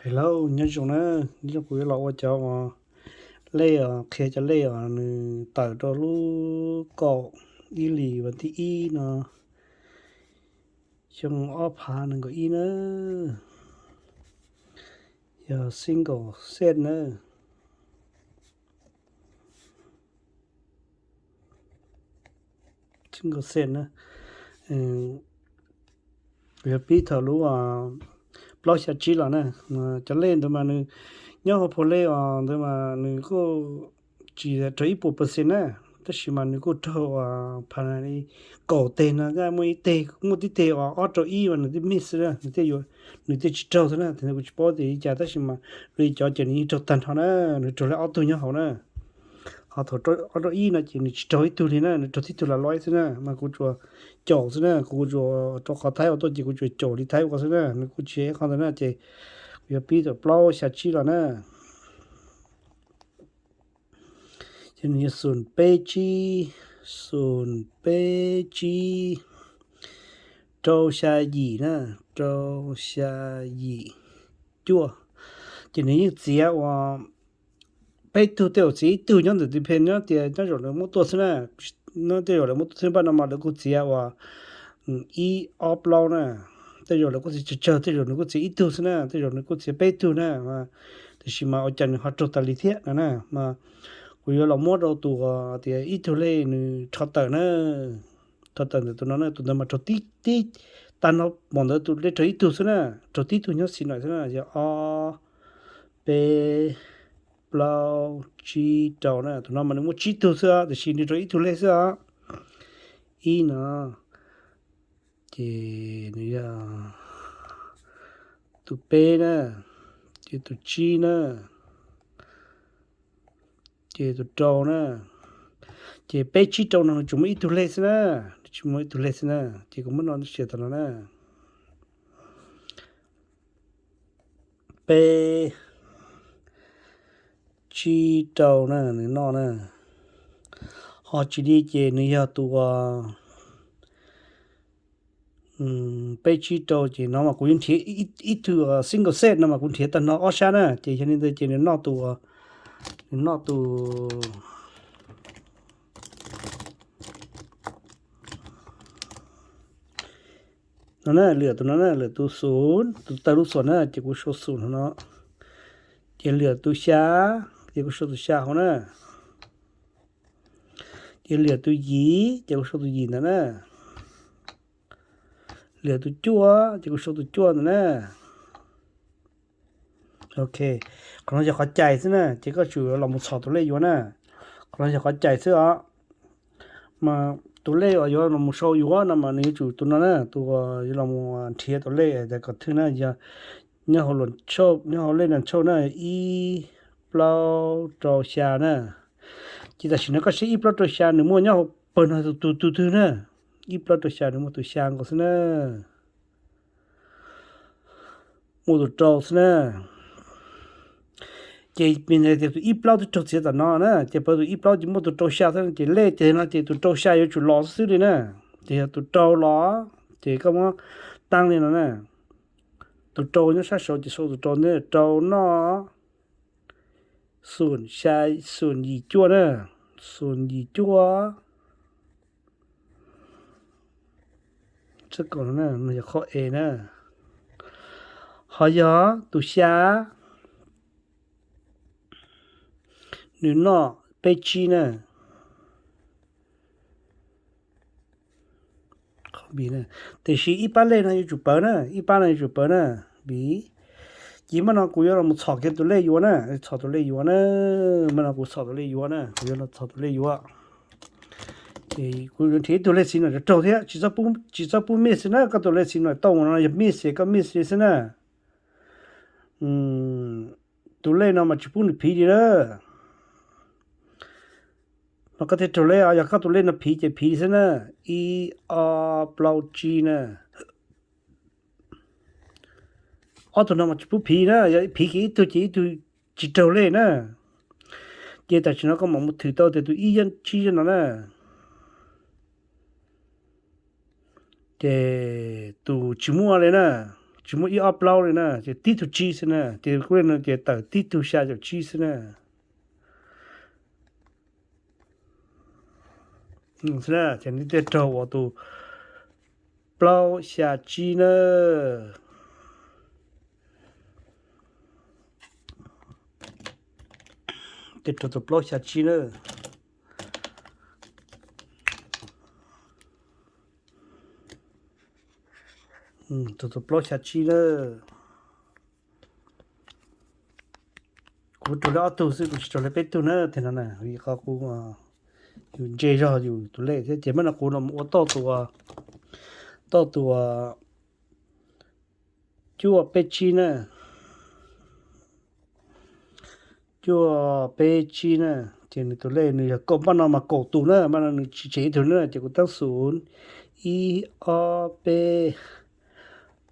Hello, nyob zoo na, nyob zoo kuv yuav los ua cov uas lej os, qhia cov lej os nws tawm rau lub kaum ib hlis vas thib ib no, xyoo ob phav nees nkaum ib na, yog single set na. Single set na, yog pib thaum lub plaub xya tsib los na, cov lej ntawd mas nws nyob hauv phau lej os ntawd mas nws kuj tsis raug ib puas percent na, tab sis mas nws kuj raug uas pha li kaum teg no, muaj ib teg, muaj tib teg uas ob rau ib mas nws thiaj miss xwb na, nws thiaj yuav, nws thiaj tsis raug xwb na, kuv tsis paub tias li cas tab sis mas li cov ces nws yeej raug tag nrho na, nws raug li ob tug nyob hauv na. Ho thaum ob rau ib no ces nws tsis raug ib tug li na, nws raug tib tug las loib xwb na, mas kuv tsuas caum xwb na, kuv tsuas rau qhov Thaib ua tuaj ces kuv tsuas caum li Thaib ua xwb na, nws kuj tsis yog ib qho ntawd na, ces kuv yuav pib thaum plaub xya tsib los na. Ces nws yog xoom peb tsib, xoom peb tsib, rau xya yim na, rau xya yim cuaj. Ces nws yeej txiav uas peb tug, tej zaum txiav ib tug nyob ntawm tus phej nyob tias nyob zaum lawv muab tuaj xwb na, nyob tej zaum lawv muab tuaj xwb, npaj no mas lawv kuj txiav uas ib ob plaub na, tej zaum lawv kuj txiav tsawg tsawg, tej zaum nws kuj txiav ib tug xwb na, tej zaum nws kuj txiav peb tug na, tiam sis mas ua cas nws ho raug tas li thiab no na, mas kuv yuav los muab rau tus tias ib tug lej nws rho tawm na, rho tawm ntawm tus no na, tus ntawd mas raug tib tib, tag no pom ntawd tus lej raug ib tug xwb na, raug tib tug nyob xis no xwb na, yog ob peb plaub tsib rau na, tus no mas nws muaj tsib tug xwb os, tiam sis nws raug ib tug lej xwb os. Ib no, ces nws yog tus peb na, ces tus tsib na, ces tus rau na, ces peb tsib rau no nws tsuas muaj ib tug lej xwb na, nws tsuas muaj ib tug lej xwb na, ces kuv muab no xiav tas no na. Peb tsib rau na, nws noj na, ho tsis li ces nws yog tus peb tsib rau ces no mas kuv yuav nrhiav ib tug single set no mas kuv nrhiav tag no ob sab na, ces yog li ntawd ces nws noj tus, nws noj tus no na, lwm tus no na, lwm tus xum, tus taw lub xum na, ces kuv sau xum no no, ces lwm tus xya, ces kuv sau tus xya hauv na, ces lwm tus yim, ces kuv sau tus yim ntawd na, lwm tus cuaj, ces kuv sau tus cuaj ntawd na. Ok, qhov no yog qhov cais xwb na, ces koj tsum los mus txhom tus lej yuav na. Qhov no yog qhov cais xwb os. Mas tus lej uas yuav los mus sau yuav no mas nws yuav tsum tus no na, tus uas yuav los mus nrhiav tus lej tas kom thwj na, yog nyob hauv lej nas tshauj na, ib plaub rau xya na. Ces tam sim no koj saib ib plaub rau xya nws muaj nyob hauv pawg no tus tus twg na, ib plaub rau xya nws muaj tus xya nkaus xwb na, muaj tus rau xwb na. Ces pib tias tus ib plaub twb raug txiav tam no na, ces pawg tus ib plaub ces muaj tus rau xya xwb, ces lej ces no ces tus rau xya yuav tsum los xwb li na. Ces yog tus rau los, ces koj muab taab li no na, tus rau nyob sab saud ces sau tus rau ntawd, rau noj xum xya, xum yim cuaj na, xum yim cuaj. Yog qhov e na. Ho yog tus xya, nws noj peb tsib na. Tiam sis ib pab lej no yuav tsum pawv na, ib pab no yuav tsum pawv na, vim, ces mas no kuv yuav los txhom kiag tus lej yuav na, txhom tus lej yuav na, mas no kuv txhom tus lej yuav na, kuv yuav los txhom tus lej yuav. Ces kuv yuav nrhiav ib tug lej xis no raug thiab, tsis txhob pub miss xwb na, koj tus lej xis no tau mus no yog miss ces koj miss li xwb na. Tus lej no mas tsis pub nws phiv li na. Mas koj thiaj raug lej os, yog koj tus lej no phiv ces phiv xwb na. Ib, ob, plaub, tsib na. Ob tug no mas tsis pub phiv na, yog phiv kiag ib tug ces ib tug tsis raug lej na. Ces tam sim no koj mam mus thwm tau tias tus ib tsib no na, ces tus tsis muaj li na, tsis muaj ib ob plaub li na, ces tib tug tsib xwb na, ces kuv le no ces tawm tib tug xya caum tsib xwb na. Ces nws thiaj raug ua tus plaub xya tsib na. Thiaj raug tus plaub xya tsib na. Tus tus plaub xya tsib na. Kuv raug li ob tug xwb, kuv tsis raug li peb tug na, tiag no na, vim qhov kuv yus ntse zog yus tus lej thiab. Ces mas no kuv los ua tau tus, tau tus cuaj peb tsib na. Cuaj peb tsib na, ces nws tus lej nws yog kaum, mas no mas kaum tus na, mas no nws tsis tseg ib tug na, ces kuv tab xus ib ob peb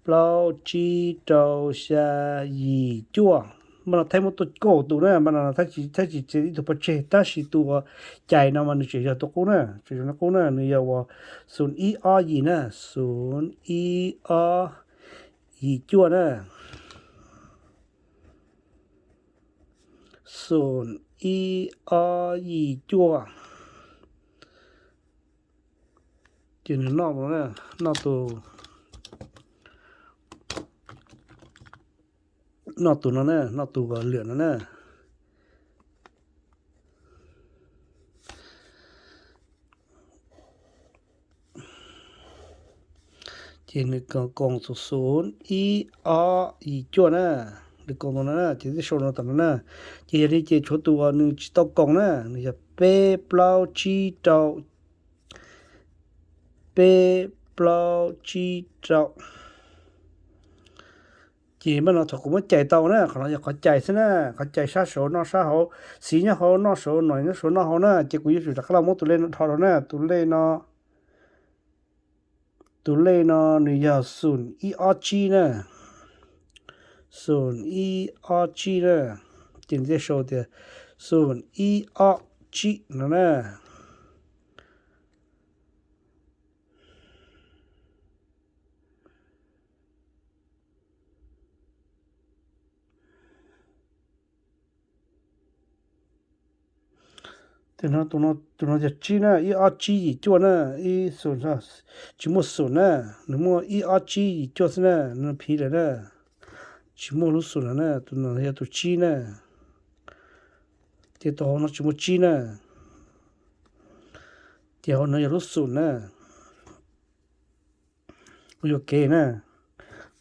plaub tsib rau xya yim cuaj. Mas no thaij muab tau kaum tus na, mas no thaij tsis tseg ib tug pov tseg, tab sis tus cais no mas nws tseem yog tus qub na, tseem yog nws qub na, nws yog uas xus ib ob yim na, xus ib ob yim cuaj na. Xus ib ob yim cuaj. Ces nws noj, noj tus, noj tus no na, noj tus lwm no na. Ces nws koom tus xus ib ob yim cuaj na, nws koom tus no na, ces twb sau no tom no na. Ces yog li ces tshuav tus uas nws tsis tau koom na, nws yog peb plaub tsib rau, peb plaub tsib rau. Ces mas no thaum kuv muab cais tau na, qhov no yog qhov cais xwb na, qhov cais sab saud noj sab hauv, xiv nyob hauv noj saud, nois nyob saud noj hauv na, ces kuv yuav tsum rov qab los muab tus lej no dhos rau na, tus lej no, tus lej no nws yog xus ib ob tsib na, xus ib ob tsib na, ces nws thiaj sau tias xus ib ob tsib no na. Tus no yog tsib na, ib ob tsib yim cuaj na, ib xus, tsis muaj xus na, nws muaj ib ob tsib yim cuaj xwb na, nws phiv lawm na, tsis muaj lub xus lawm na, tus no yog tus tsib na, ces tus hauv no tsis muaj tsib na, ces hauv no yog lub xus na. Kuv yuam kev na,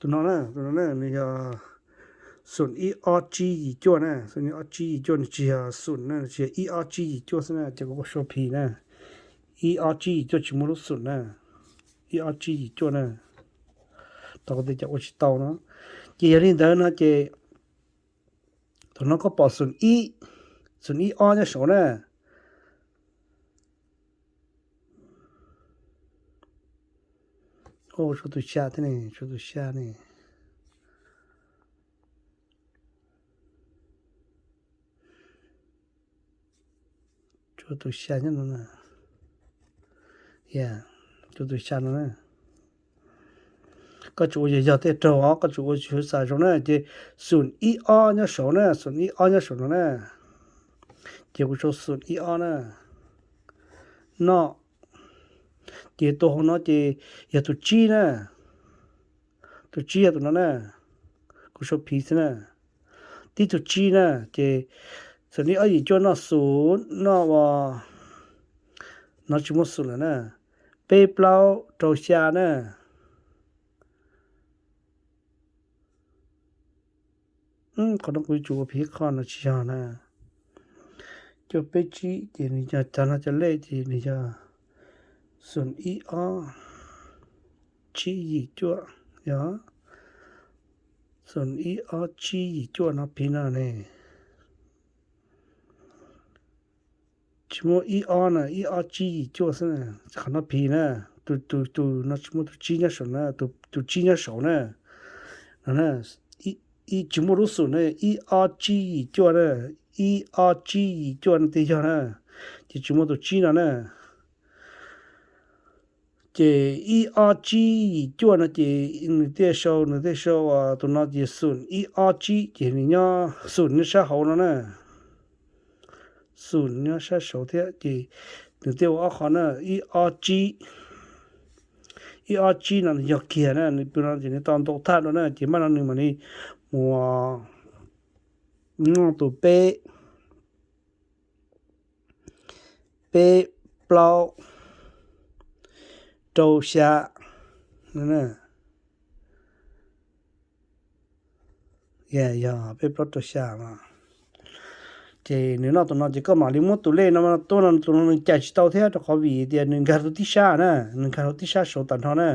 tus no na, tus no na nws yog xus ib ob tsib yim cuaj na, xus ib ob tsib yim cuaj, nws tsis yog xus na, nws tsis yog ib ob tsib yim cuaj xwb na, ces kuv sau phiv na, ib ob tsib yim cuaj tsis muaj lub xus na, ib ob tsib yim cuaj na, tau kuv tias cas ua tsis tau no. Ces yog li ntawd no ces thaum no koj pom xus ib, xus ib ob nyob saud na. Tshuav tus xya thiab ne, tshuav tus xya ne. Tshuav tus xya nyob no na. Tshuav tus xya no na. Koj tsum ua yog yog tej raug os, koj tsum ua tsis xav zoo na, ces xum ib ob nyob saud na, xum ib ob nyob saud no na, ces kuv sau xum ib ob na. No, ces tus hauv no ces yog tus tsib na, tus tsib yog tus no na, kuv sau phiv xwb na. Tib tug tsib na, ces xum ib ob yim cuaj noj xum, noj ua, no tsis muaj xum lawm na. Peb plaub rau xya na. Qhov no kuv yuav tsum ua phiv qhov no tsis yog na. Cuaj peb tsib ces nws yog cov no cov lej ces nws yog xum ib ob tsib yim cuaj, yog xum ib ob tsib yim cuaj no phiv no ne. Tsis muaj ib ob na, ib ob tsib yim cuaj xwb na, qhov no phiv na, tus, tus, tus no tsis muaj tus tsib nyob saud na, tus tsib nyob saud na. No na, tsis muaj lub xum na, ib ob tsib yim cuaj na, ib ob tsib yim cuaj no tiag yog na, ces tsis muaj tus tsib no na. Ces ib ob tsib yim cuaj no ces nws thiaj sau, nws thiaj sau tus no ces xum ib ob tsib ces nws nyob xum nyob sab hauv no na. Xum nyob sab saud thiab ces nws thiaj ua ob qho na, ib ob tsib. Ib ob tsib no nws yog kiag na, nws pw no ces nws tau ntau thaj dua na, ces maj no nws mam li mus noj tus peb, peb plaub rau xya. Yog peb plaub rau xya no. Ces nws noj tus no ces koj mam li muab tus lej no tuaj no, tus no nws cais tsis tau thiab rau qhov vim tias nws nkag rau tib sab na, nws nkag rau tib sab saud tag nrho na.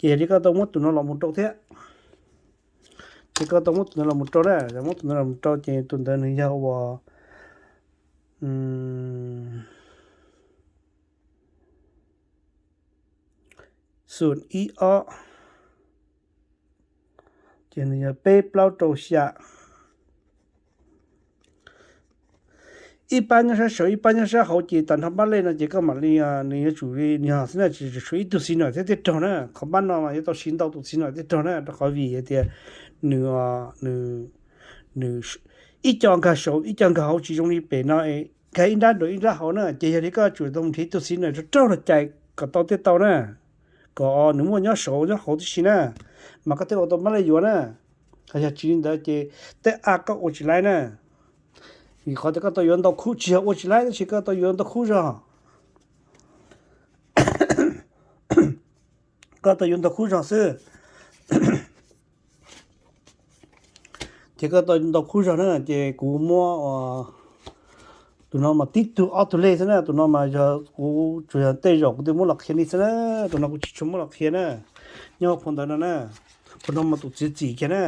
Ces yog li koj tau muab tus no los mus rau thiab. Ces koj tau muab tus ntawd los mus rau na, muab tus ntawd los mus rau ces tus ntawd nws yog uas xum ib ob, ces nws yog peb plaub rau xya. Ib pab nyob sab saud ib pab nyob sab hauv ces tag nrho pab lej no ces koj mam li, nws yuav tsum li nws yog xwb na, tsis tshuav ib tug xis nam thiab thiaj raug na. Qhov pab no mas yuav tau siv ntau tus xis nam thiaj raug na, rau qhov vim hais tias nws, nws, nws ib co nkag saud ib co nkag hauv tsis zoo li pem no, nkag ib nrab nraum ib nrab hauv na. Ces yog li koj tsum tau nrhiav ib tug xis nam raug raug los cais kom tau thiaj tau na, kom nws muaj nyob saud nyob hauv tib si na, mas koj thiaj ua tau pab lej yuav na. Ho yog tsis li ntawd ces tej a koj ua tsis laib na. Vim qhov tias koj tau yuav ntau khub, tsis yog ua tsis laib tab sis koj tau yuav ntau khub zog. Koj tau yuav ntau khub zog xwb. Ces koj tau ntau khub zog na ces kuv muab tus no mas tib tug ob tug lej xwb na, tus no mas yog kuv tsuas yog tej zaum kuv twb muab los qhia nej xwb na, tus no kuv tsis tshua muab los qhia na. Nyob phau ntawv no na, phau no mas tus txiav txim kiag na.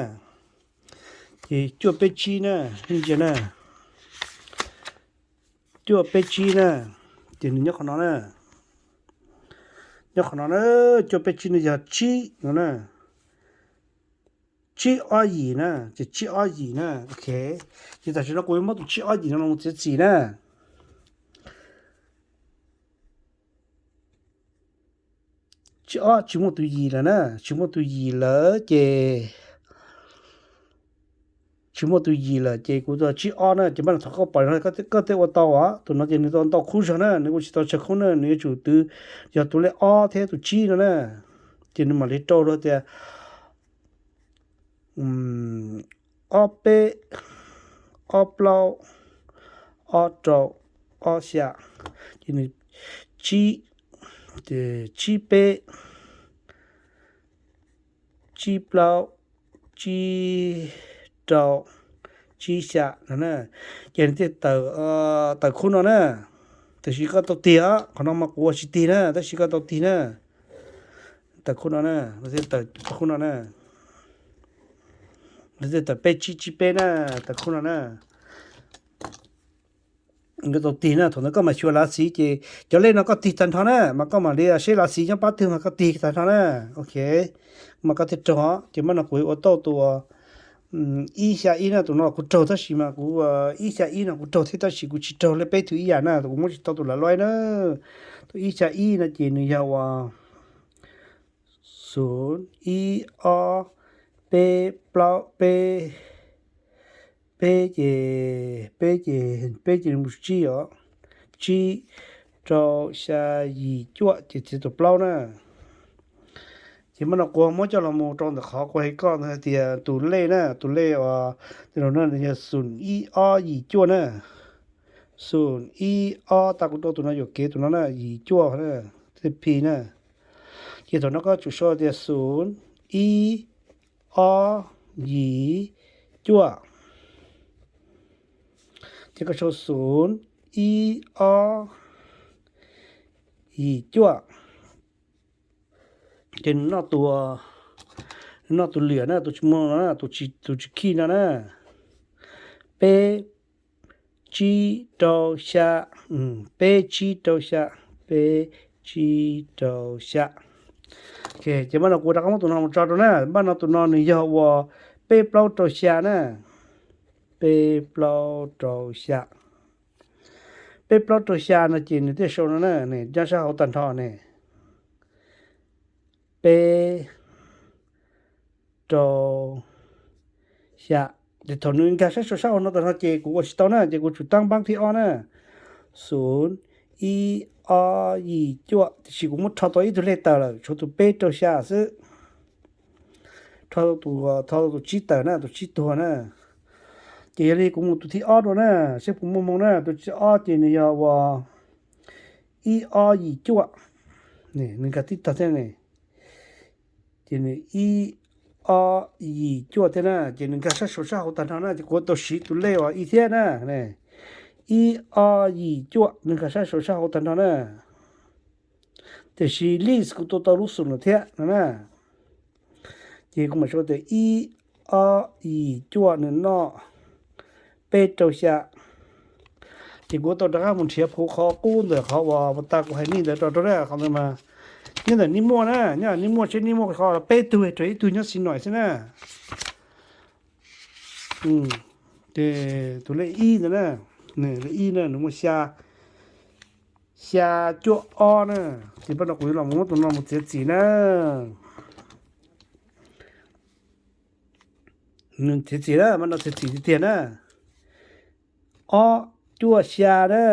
Ces cuaj peb tsib na, nej ntsia na, cuaj peb tsib na, ces nws nyob qhov no na, nyob qhov no na, cuaj peb tsib no yog tsib no na, tsib ob yim na, ces tsib ob yim na, ok. Ces tam sim no kuv yuav muab tus tsib ob yim no los txiav txim na. Tsib ob tsis muaj tus yim lawm na, tsis muaj tus yim lawm ces, tsis muaj tus yim lawm ces kuv tus tsib ob na ces maj no thov koj pom no koj thiaj ua tau os. Tus no ces nws tau ntau khub zog na, nws ua tsis tau tsawg khub na, nws yuav tsum twv yog tus lej ob thiab tus tsib no na, ces nws mam li rau rau tias ob peb, ob plaub, ob rau, ob xya, ces nws tsib, tsib peb, tsib plaub, tsib rau, tsib xya no na, ces nws thiaj tawm, tawm khub no na. Tab sis koj tau tig os, qhov no mas kuv ua tsis tig na, tab sis koj tau tig na. Tawm khub no na, tawm khub no na, thiaj tawm peb tsib tsib peb na, tawm khub no na. Koj tau tig na, thaum ntawd koj mam xyuas lav xiv ces cov lej no koj tig tag nrho na, mas koj mam li seb lav xiv nyob pab twg mas koj tig tag nrho na. Ok, mas koj thiaj raug os. Ces maj no kuv ua tau tus ib xya ib na, tus no kuv raug tab sis mas kuv, ib xya ib no kuv raug thiab tab sis kuv tsis raug lej peb tug ib yam na, kuv muab tsis tau tus lav loib na. Tus ib xya ib no ces nws yog uas xum ib ob peb plaub peb, peb ces, peb ces, peb ces mus tsib os, tsib rau xya yim cuaj ces txiav tus plaub na. Ces maj no kuv muab coj los mus rau ntawm qhov kuv hais koj ntawd hais tias tus lej na, tus lej uas, no yog xum ib ob yim cuaj na. Xum ib ob, tas kuv rau tus no yuam kev tus no na, yim cuaj na, thiaj phi na. Ces thaum no koj tsum sau tias xum ib ob yim cuaj, ces koj sau xum ib ob yim cuaj, ces nws noj tus, nws noj tus liam na, tus tsis muaj no na, tus tsis khij no na. Peb tsib rau xya, peb tsib rau xya, peb tsib rau xya. Ces maj no kuv rov qab muab tus no mus tso rau na, maj no tus no nws yog uas peb plaub rau xya na, peb plaub rau xya. Peb plaub rau xya no ces nws thiaj sau no na, nyob sab hauv tag nrho ne. peb, rau, xya. Ces thaum nws nkag sab saum sab hauv no tag no ces kuv ua tsis tau na, ces kuv tsum tab npaab thib ob na. Xum, ib, ob, yim, cuaj, tiam sis kuv muab rho tau ib tug lej tawm lawm, tshuav tus peb rau xya xwb. Rho tus, rho tus tsib tawm na, tus tsib tuag na. Ces yog li kuv mus tus thib ob dua na, saib puas muaj moo na, tus thib ob ces nws yog uas ib, ob, yim, cuaj. Nws nkag tib tag thiab ne. Ces nws ib, ob, yim, cuaj thiab na, ces nws nkag sab saum sab hauv tag nrho na, ces kuv tau siv tus lej uas ib thiab na. Ib, ob, yim, cuaj, nws nkag sab saum sab hauv tag nrho na. Tiam sis list kuv tua tau lub xum lawm thiab no na. Ces kuv mam sau tias ib, ob, yim, cuaj, nws noj peb rau xya. Ces kuv tau rov qab mus nrhiav phuv qhov qub ntawm qhov uas puag ta kuv hais nej ntawd rau rau na, qhov ntawd mas nyob ntawm nej muaj na, nyob nej muaj, seb nej muaj qhov peb tug rau ib tug nyob xis noim xwb na. Ces tus lej ib ntawd na, lej ib na nws muaj xya, xya cuaj ob na. Ces pab no kuv yuav los muab tus no mus txiav txim na. Nws txiav txim na, mas no txiav txim tiag tiag na. Ob cuaj xya na.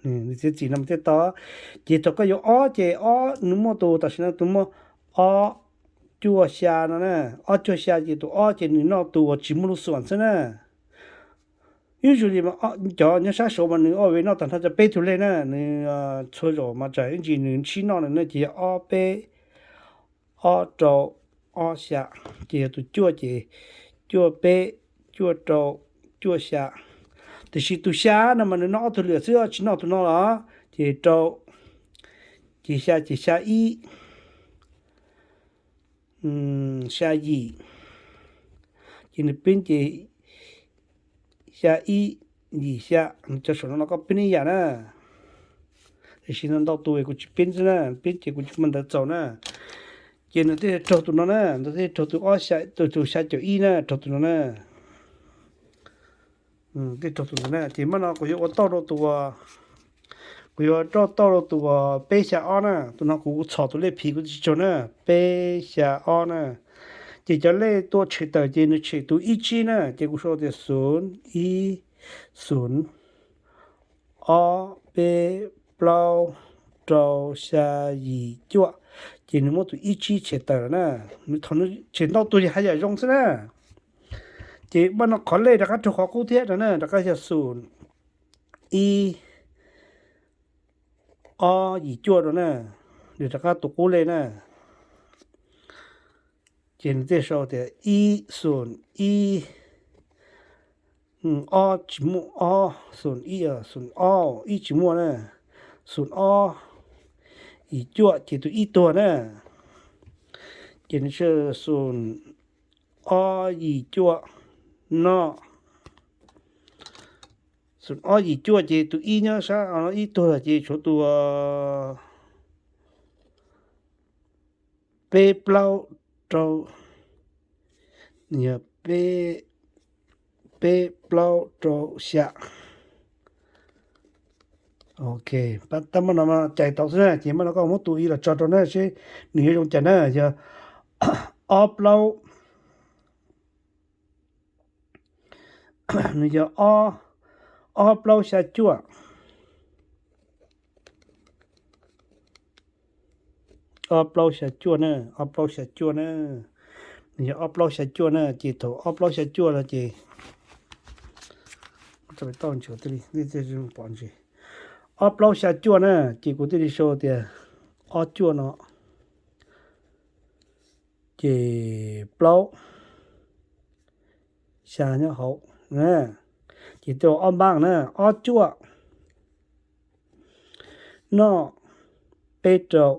Nws txiav txim no mas thiaj tau. Ces thaum koj yuav ob ces ob nws muaj tus tam sim no tus muaj ob cuaj xya no na. Ob cuaj xya ces tus ob ces nws noj tus uas tsis muaj lub xum xwb na. Usually mas cov nyob sab saud mas nws always noj tag nrho cov peb tug lej na, nws txhua zaus mas tsam ib ntsis nws sib noj na, ces yog ob peb, ob rau, ob xya, ces yog tus cuaj ces cuaj peb, cuaj rau, cuaj xya. Tiam sis tus xya no mas nws noj ob tug lwm xwb, tsis noj tus no los, ces rau, ces xya ces xya ib, xya yim, ces nws pib ces xya ib, yim xya, cov saum no no koj pib ib yam na. Tiam sis no ntau tus kuv tsis pib xwb na, pib ces kuv tsis muaj ntawv txaus na. Ces nws thiaj raug tus no na, nws thiaj raug tus ob xya, tus xya caum ib na, raug tus no na. Thiaj raug tus no na, ces mas no kuv yuav ua tauj rau tus, kuv yuav rau tauj rau tus peb xya ob na, tus no kuv txhom tus lej phiv kuv tsis tsaug na, peb xya ob na. Ces cov lej tuaj tshem tawm ces nws tshem tus ib tsib na, ces kuv sau tias xum ib, xum ob, peb, plaub, rau, xya, yim, cuaj, ces nws muab tus ib tsib tshem tawm lawm na. Nws thaum nws tshem ntau tus ces haj yam zoo xwb na. Ces mas no qhov lej rov qab raug qhov qub thiab no na, rov qab yog xum ib, ob, yim, cuaj rau na, nws rov qab tus qub lej na. Ces nws thiaj sau tias ib, xum ib, ob tsis muaj, ob, xum ib, xum ob, ib tsis muaj na, xum ob, yim cuaj ces tus ib tuag na. Ces nws xum ob yim cuaj no, xum ob yim cuaj ces tus ib nyob sab ib tuag ces tshuav tus peb plaub rau, peb, peb plaub rau xya. Ok, tab mas no cais tau xwb na, ces mas no koj muab tus ib los tso rau na seb nws yuav zoo cas na, yog ob plaub, nws yog ob, ob plaub xya cuaj, ob plaub xya cuaj na, ob plaub xya cuaj na, nws yog ob plaub xya cuaj na, ces thaum ob plaub xya cuaj no ces, ob plaub xya cuaj na, ces kuv thiaj li sau tias ob cuaj no, ces plaub xya nyob hauv, ces twb ob npaab na, ob cuaj noj peb rau,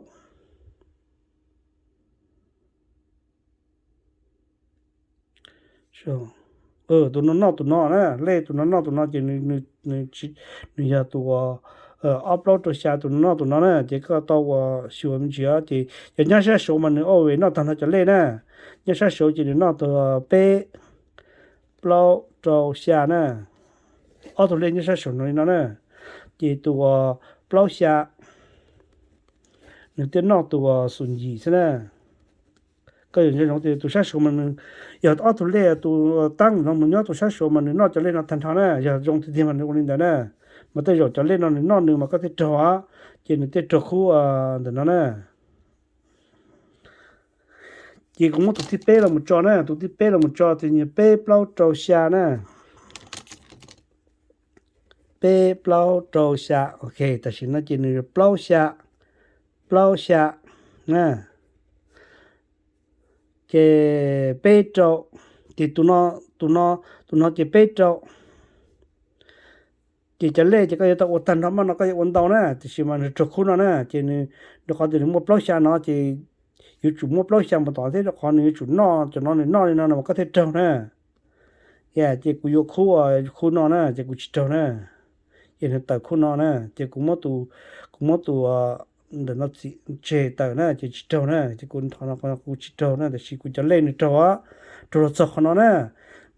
tus no noj tus no na, lej tus no noj tus no ces nws yog tus ob plaub rau xya, tus no noj tus no na, ces koj tau ua xyuas me ntsis ces yog nyob sab saud mas nws always noj tag nrho cov lej na. Nyob sab saud ces nws noj tus peb plaub rau xya na, ob tug lej nyob sab saud no li no na, ces tus plaub xya Nws thiaj noj tus xum yim xwb na. Koj yuav nco ntsoov tias tus sab saud mas nws, yog ob tug lej tus tab no mus nyob tus sab saud mas nws noj cov lej no tag nrho na. Yog zoo tiag tiag mas nws ua li ntawd na. Mas tej zaum cov lej no nws noj nws mas koj thiaj raug, ces nws thiaj raug khub ntawm no na. Ces kuv muab tus thib peb los mus tso na, tus thib peb los mus tso ces nws peb plaub rau xya na. Peb plaub rau xya, ok, tam sim no ces nws plaub xya, plaub xya na. Ces peb rau, ces tus no, tus no, tus no ces peb rau. Ces cov lej ces koj yuav tau ua tag nrho maj no koj yuav ua ntau na, tiam sis mas nws raug khub no na, ces nws, rau qhov tias nws muaj plaub xya no ces yuav tsum muaj plaub xya mus tom thiab, rau qhov nws yuav tsum noj cov no, nws noj li no no mas koj thiaj raug na. Ces kuv yuav khub, khub no na ces kuv tsis raug na. Ces nws tawm khub no na ces kuv muab tus, kuv muab tus ntawm no txim tseg tawm na ces tsis raug na, ces kuv tho no kuv tsis raug na, tiam sis kuv cov lej nws raug, raug los txog qhov no na.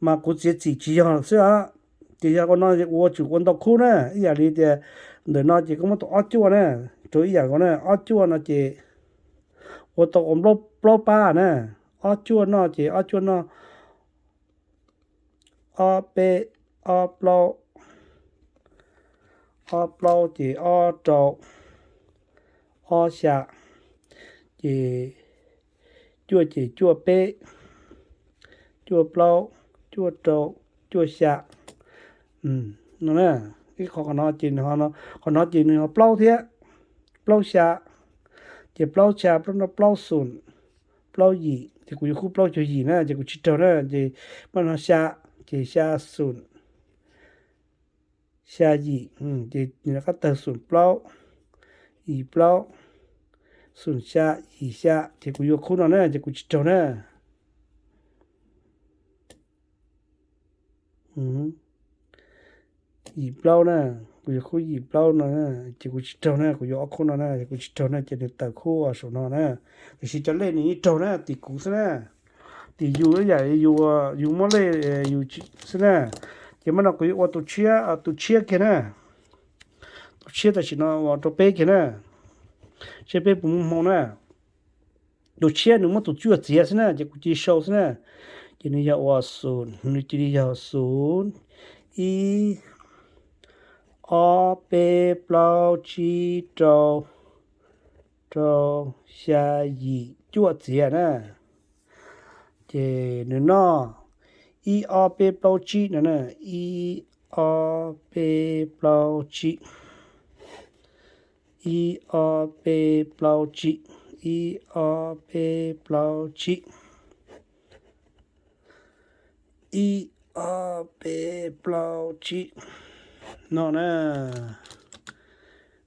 Mas kuv txiav txim tsis yog xwb os, ces yog ua no ua tsum ua ntau khub na, ib yam li tias ntawm no ces koj muab tus ob cuaj na, rau ib yam nkaus na, ob cuaj no ces ua tau ua plaub pab na, ob cuaj no ces ob cuaj no, ob peb, ob plaub, ob plaub ces ob rau, ob xya, ces cuaj ces cuaj peb, cuaj plaub, cuaj rau, cuaj xya. No na, ib qhov, qhov no ces nws ho, qhov no ces nws ho plaub thiab, plaub xya, ces plaub xya, plaub no plaub xum, plaub yim, ces kuv yuav khub plaub cuag yim na ces kuv tsis raug na, ces maj no xya, ces xya xum, xya yim, ces nws rov qab tawg xum plaub, yim plaub, xum xya, yim xya, ces kuv yuav khub no na ces kuv tsis raug na. Yim plaub na, kuv yuav khub yim plaub no na, ces kuv tsis raug na, kuv yuav ob khub no na ces kuv tsis raug na, ces nws tawm khub saum no na. Tiam sis cov lej nws yeej raug na, tim kuv xwb na. Tim yus ib yam li yus, yus muab lej yus xwb na. Ces maj no kuv yuav ua tus tshiab, tus tshiab kiag na. Tus tshiab tam sim no ua rau peb kiag na, seb peb puas muaj hmoo na. Tus tshiab nws muab tus cuaj txiav xwb na, ces kuv cia li sau xwb na. Ces nws yog ua xum, nws cia li yog xum, ib, ob, peb, plaub, tsib, rau, rau, xya, yim, cuaj txiav na. Ces nws noj ib, ob, peb, plaub, tsib no na, ib, ob, peb, plaub, tsib, ib, ob, peb, plaub, tsib, ib, ob, peb, plaub, tsib, ib, ob, peb, plaub, tsib no na.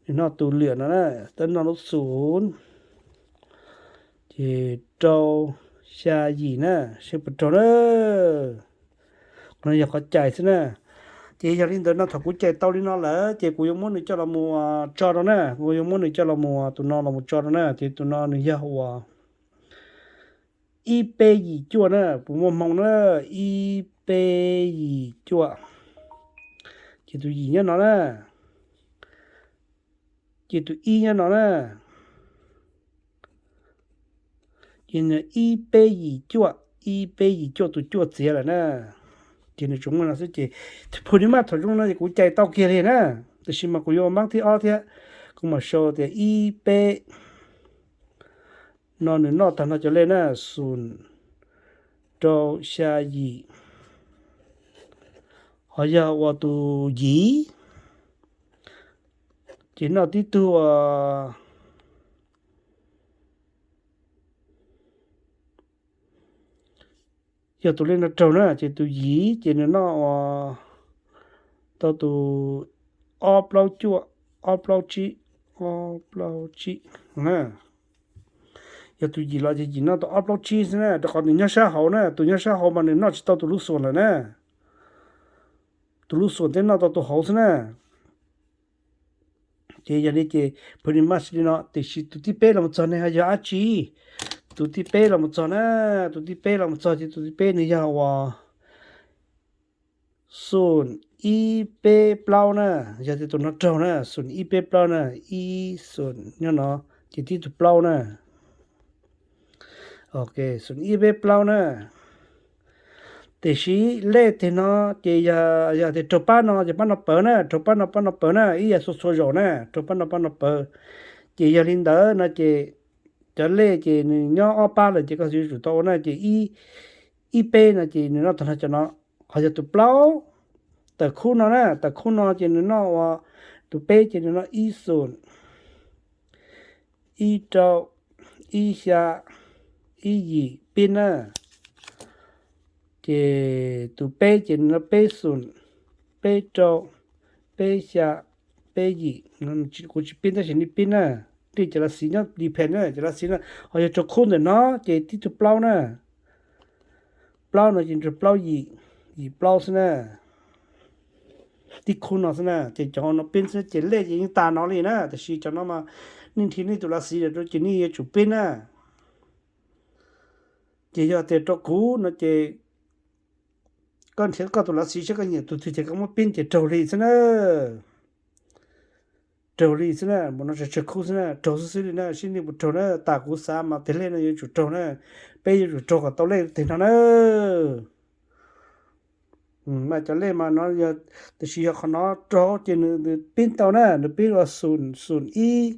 Nws noj tus lwm no na, tab noj lub xum, ces rau, xya, yim na, seb puas raug na. Qhov no yog qhov cais xwb na. Ces yog li ntawd no thaum kuv cais tau li no lawm ces kuv yuav muab nws coj los mus tso rau na, kuv yuav muab nws coj los mus, tus no los mus tso rau na, ces tus no nws yog ua ib peb yim cuaj na, puas muaj hmoo na, ib peb yim cuaj. Ces tus yim nyob no na, ces tus ib nyob no na, ces nws ib peb yim cuaj, ib peb yim cuaj, tus cuaj txiav lawm na. Ces nws tsuas muaj no xwb ces, phu ni maj thaum zoo no ces kuv cais tau kiag li na, tiam sis mas kuv yuav ua npaab thib ob thiab. Kuv mam sau tias ib peb no nws noj tag nrho cov lej na, xum, rau, xya, yim. Ho yog ua tus yim, ces noj tib tug ua, yog tus lej no raug na ces tus yim ces nws noj ua tau tus ob plaub cuaj, ob plaub tsib, ob plaub tsib na. Yog tus yim los ces yim noj tau ob plaub tsib xwb na, rau qhov nws nyob sab hauv na, tus nyob sab hauv mas nws noj tsis tau tus lub xum lawm na. Tus lub xum thiaj noj tau tus hauv xwb na. Ces yog li ces phu ni maj li no, tiam sis tus thib peb los mus txog ne ho yog dab tsi? Tus thib peb los mus txog na, tus thib peb los mus txog ces tus thib peb nws yog ua xum ib peb plaub na, yog tias tus no raug na, xum ib peb plaub na, ib xum nyob no, Ces tib tug plaub na. Ok, xoom ib peb plaub na. Tiam sis lej teg no ces yog, yog tias raug pab no ces pab no pawv na, raug pab no pab no pawv na, ib yam txhua txhua zaus na, raug pab no pab no pawv. Ces yog li ntawd no ces cov lej ces nws nyob ob pab lawm ces koj yuav tsum tau ua na, ces ib, ib peb no ces nws noj tag nrho cov no. Ho yog tus plaub, tawm khub no na, tawm khub no ces nws noj ua, tus peb ces nws noj ib xoom, ib rau, ib xya, ib yim pib na. Ces tus peb ces nws noj peb xoom, peb rau, peb xya, peb yim. Kuv tsis pib tab sis nej pib na. Tej cov lav xiv nyob depend na, cov lav xiv na. Ho yog raug khub ntawm no ces tib tug plaub na. Plaub no ces raug plaub yim, yim plaub xwb na. Tib khub no xwb na, ces cov no pib xwb ces lej ces yeej tas no li na, tiam sis cov no mas nej nrhiav nej tus lav xiv rau ces nej yuav tsum pib na. Ces yog tias rau kuv no ces koj nrhiav koj tus lav xiv saib koj nyiam tus twg ces koj muab pib ces raug li xwb na. Raug li xwb na, mus no tsawg tsawg khub xwb na, raug xwb xwb li na, sib ntsib puas raug na, tas kuv xav mas tes lej no yuav tsum raug na, peb yuav tsum raug kom tau lej teg no na. Mas cov lej mas no yog, tiam sis yog qhov no raug ces nws pib tau na, nws pib ua xoom, xoom ib,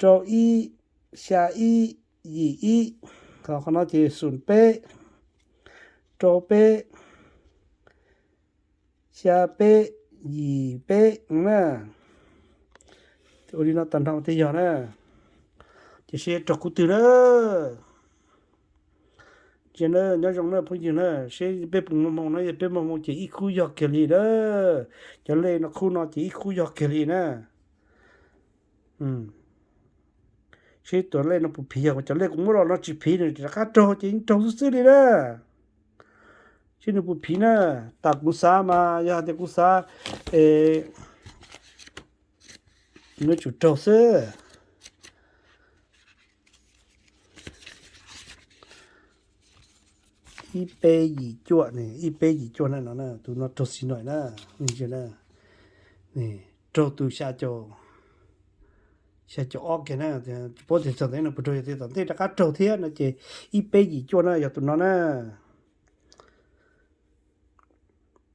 rau ib, xya ib, yim ib, qhov no ces xoom peb, rau peb, xya peb, yim peb na. Ua li no tag nrho thiaj yog na. Ces seb raug khub twg na. Ces na nyob zoo na phooj ywg na, seb peb puas muaj hmoo na, yog peb muaj hmoo ces ib khub yog kiag li na. Cov lej no khub no ces ib khub yog kiag li na. Seb tus lej no puas phiv, yog cov lej kuv muab los no tsis phiv nws rov qab raug ces yeej raug xwb xwb li na. Seb nws puas phiv na, tas kuv xav mas yog tias kuv xav es nws tsum raug xwb. Ib peb yim cuaj, ib peb yim cuaj na no, tus no raug xis noim na, raug tus xya caum, xya caum ob kiag na, tsis paub tias txog ntawd no puas raug, yog tias tom ntej rov qab raug thiab no ces ib peb yim cuaj na yog tus no na.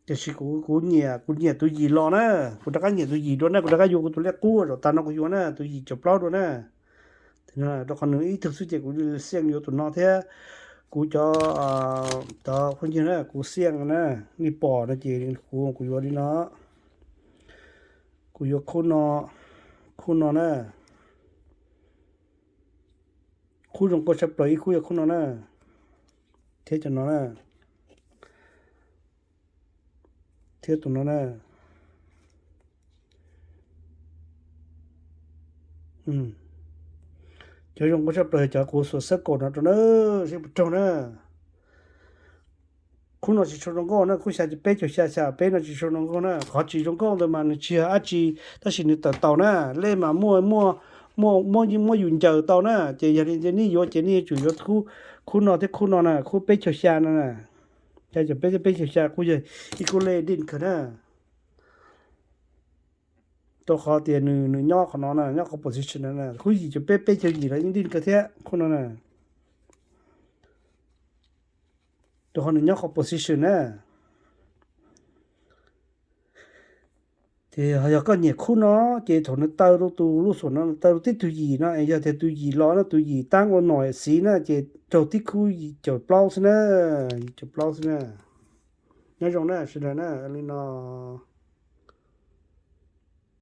Tiam sis kuv, kuv nyiam, kuv nyiam tus yim los na, kuv rov qab nyiam tus yim dua na, kuv rov qab yuav kuv tus lej qub zaum tas no kuv yuav na, tus yim caum plaub dua na. Rau qhov nws ib tug xwb ces kuv xiaj yuav tus no thiab. Kuv cov, cov phooj ywg na, kuv xiaj na, nej pom no ces kuv, kuv yuav li no. Kuv yuav khub no, khub no na. Khub zoo nkauj tshaj plaws ib khub yog khub no na, thiab cov no na, thiab tus no na. Cov zoo nkauj tshaj plaws cov kuv xuas xab kaum no rau na, seb puas raug na. Khub no tsis tshua zoo nkauj na, khub xya caum peb caum xya xya peb no tsis tshua zoo nkauj na. Qhov tsis zoo nkauj ntawd mas nws tsis yog dab tsi, tab sis nws tawm taus na. Lej mas muaj, muaj, muaj, muaj yus ncaws tau na. Ces yog li nej yuav ces nej yuav tsum yuav khub no thiab khub no na, khub peb caug xya no na. Xya caum peb thiab peb caug xya kuj yog ib khub lej dij kawg na. Rau qhov tias nws, nws nyob qhov no na, nyob qhov position no na, khub yim caum peb peb caug yim los yeej dij kawg thiab khub no na. Rau qhov nws nyob qhov position na. Ces yog koj nyiam khub no, ces thaum nws taw rau tus lub xuam no, nws taw rau tib tug yim no es yog tias tus yim los no, tus yim tab ua nom xiv na, ces raug tib khub yim caum plaub xwb na, yim caum plaub xwb na. Nyob zoo na sawv daws na, li no.